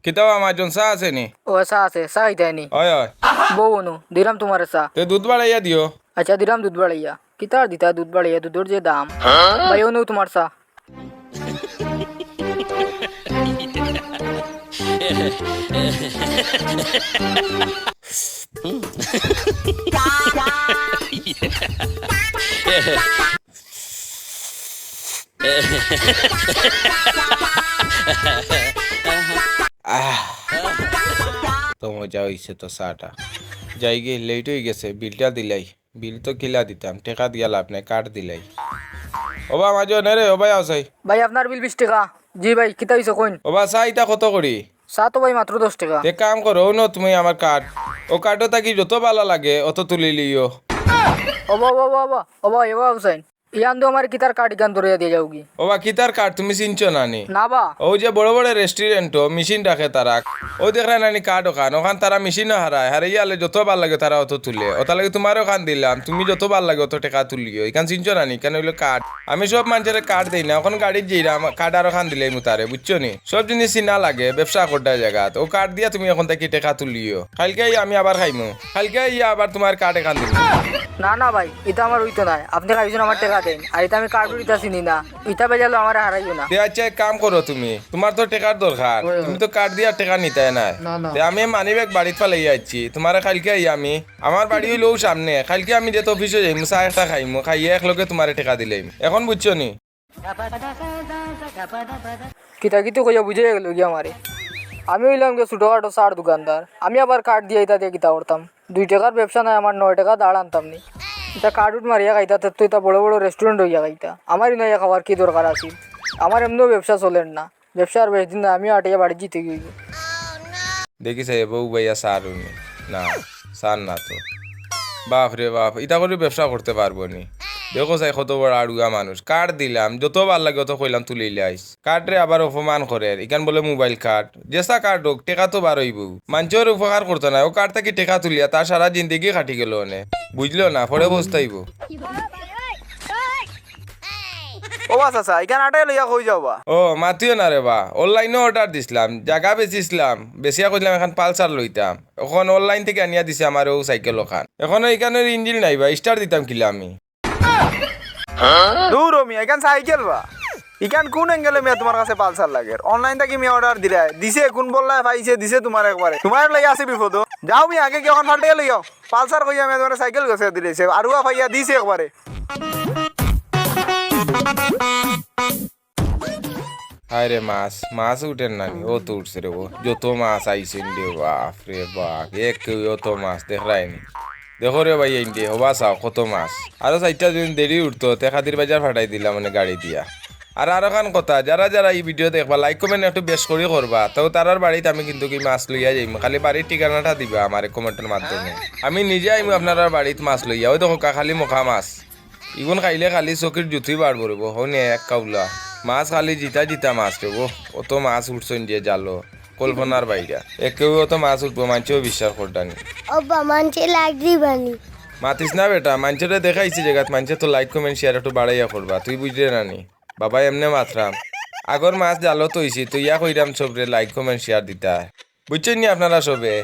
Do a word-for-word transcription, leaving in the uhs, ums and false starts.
কিতা বা মাজন, চা আছে নি? ও, চা আছে, চা খাইতায় নি? অয়, অয়। বউ অনু, দিরাম তুমারে চা। তে দুধ বাড়াইয়া দিও। আচ্ছা, দিরাম দুধ বাড়াইয়া। কিতা আর দিতা দুধ বাড়াইয়া, দুধর যে দাম। ভাই অনু, তুমার চা। আহ, তো মজা অইছে তো চাটা। যাইগি, লেইট অইগেছে, বিলটা দিলাই। বিল তো কিলা দিতাম, টেকা দিয়া লাভ নাই, কার্ড দিলাই। ওবা মাজন, এরে, ওবা আও চাই। ভাই, আপনার বিল বিশ টেকা। জি ভাই, কিতা অইছে কইন? ওবা চা ইতা কত করি? চা তো ভাই মাত্র দশ টেকা। এক কাম করো, অউ নেও তুমি আমার কার্ড। অউ কার্ডো থাকি যত ভালা লাগে, অত তুলি লিও। ওবা, ওবা, ওবা, ওবা, ওবা, এবা হুসাইন। ইয়ান দো আমার কিতার কার্ড ইখান ধরিয়া দিয়া যাওগি। ওবা, কিতার কার্ড তুমি চিনছো না নি? না বা। অউ যে বড় বড় রেস্টুরেন্টো মেশিন রাখে তারা। অউ দেখরায় না নি কার্ড অখান, অখান তারা মেশিনো হারায়, হারাইয়া আলে যত ভালা লাগে তারা অত তুলে। অতার লাগি তুমারে অখান দিলাম, তুমি যত ভালা লাগে অত টেকা তুলিও। ইখান চিনছো না নি? ইখান অইলো কার্ড। আমি সব মানষরে কার্ড দেই না, অখন গাড়িত যাইরাম, কার্ড আরোখান দিলাইমু তারে, বুঝছো নি? সব জিনিস চিনা লাগে, ব্যবসা কররায় জাগাত। অউ কার্ড দিয়া তুমি অখন থাকি টেকা তুলিও। কাইলকে আইয়া আমি আবার খাইমু। কাইলকে আইয়া আবার তুমার কার্ড অখান দিমু। না, না ভাই, ইতা আমার অইতো নায়। আপনে কইছইন আমার টেকা দেইন। আর ইতা আমি কার্ডর ইতা চিনি না। ইতা বেজালো আমারে হারাইও না। তে আচ্ছা, এক কাম করো তুমি। তুমার তো টেকার দরকার। অয়, অয়। তুমি তো কার্ড দিয়া টেকা নিতায় নায়। না, না। তে আমি মানিব্যাগ বাড়িত ফালাইয়া আইছি। তুমারে কাইলকে আইয়া আমি, আমার বাড়ি অইলো অউ সামনে। কাইলকে আমি যেহেতু অফিসো যাইমু, চা একটা খাইমু, খাইয়া একলগে তুমারে টেকা দিলাইমু। অখন বুঝছো নি? কিতা কিতা কইয়া বুঝাইয়া গেলো গি আমারে। আমি অইলাম গিয়া ছোটখাটো চার দোকানদার, আমি আবার কার্ড দিয়া ইতা দিয়া কিতা করতাম? দুই টেকার ব্যবসা নায় আমার, নয় টেকা দাঁড় আনতাম নি। ইতা কার্ড উট মারিয়া খাইতা, তে তো ইতা বড় বড় রেস্টুরেন্ট অইয়া খাইতা। আমার ইনো আইয়া খাওয়ার কি দরকার আছিল? আমার এমনেও ব্যবসা চলের না, ব্যবসা আর বেশ দিন না, আমিও আটিয়া বাড়িত যাইতে অইবো। দেখি চাই, বউ বাইয়া চার উনি। না, চার না তো। বাপ রে বাপ, ইতা করি ব্যবসা করতে পারবো নি? দেখো চাই কত বড় আড়ুয়া মানুষ। কার্ড দিলাম, যত ভালা লাগে অত কইলাম তুলিলাইস। কার্ডরে আবার অপমান করের, ইখান বলে মোবাইল কার্ড। যেছা কার্ড অউক, টেকা তো বার অইবো। মানষর উপকার করতো নায়, অউ কার্ড থাকি টেকা তুলিয়া তার সারা জিন্দেগি কাটি গেলো অনে। বুঝলো না, পরে পস্তাইবো। ওবা চাচা, ইখান আটাই লইয়া কই যাও বা? ও, মাতিও না রে বা, অনলাইনো অর্ডার দিছলাম, জাগা বেচিছলাম, বেচিয়া কইছলাম এখান পালসার লইতাম। অখন অনলাইন থাকি আনিয়া দিছে আমারে অউ সাইকেল অখান। অখন ইখানর ইঞ্জিন নাই বা, স্টার্ট দিতাম কিলা আমি? দুরো মিয়া, ইখান সাইকেল বা? ইখান কুন অ্যাঙ্গেলে মিয়া তুমার কাছে পালসার লাগের? অনলাইন থাকি মিয়া অর্ডার দিলায়, দিছে কুন বল্লায় পাইছে, দিছে তুমারে একবারে। তুমারে লইয়া আছে বিপদো। যাও মিয়া, আগে গিয়া অখন ফাল্টাইয়া লইয়াও। পালসার কইয়া মিয়া তুমারে সাইকেল গছাইয়া দিলাইছে, আরুয়া পাইয়া দিছে একবারে। হায় রে মাছ, মাছ উঠের না নি, অত উঠছে রে বা। যত মাছ আইছে নি রে, বাপ রে বাপ, এক কেউ অত মাছ দেখরায় নি। দেখো রে ভাই, এইন দে, ওবা চাও, কত মাছ। আরো চাইরটা দিন দেরি উঠতো, তে কাদির বাজার ফাটাই দিলাম অনে গাড়ি দিয়া। আর আরোখান কথা, যারা যারা ই ভিডিও দেখবা, like comment একটু বেশ করি করবা, তো তারার বাড়িত আমি কিন্তুকি মাছ লইয়া যাইমু, খালি বাড়ির ঠিকানাটা দিবা আমারে comment-র মাধ্যমে। আমি নিজে আইমু আপনারার বাড়িত মাছ লইয়া, অউ দেখো কা খালি মখা মাছ। ইগুন খাইলে খালি চকির জুতি বাড়বো রে বা, হনে এক কাউলা। মাছ খালি জিতা জিতা মাছ রে বা, অত মাছ উঠছইন যে জালো, কল্পনার বাইরা। এ কেউ অত মাছ উঠবো, মানষেও বিশ্বাস করতা নি। ওবা, মানষে like দিবা নি। মাতিস না বেটা, মানষরে দেখাইছি জাগাত, মানষে তো like comment share একটু বাড়াইয়া করবা, তুই বুঝরে না নি? বাবা এমনে মাতরাম। আগর মাছ জালো থইছি, তো ইয়া কইরাম সবরে like comment share দিতা। বুঝছইন নি আপনারা সবে?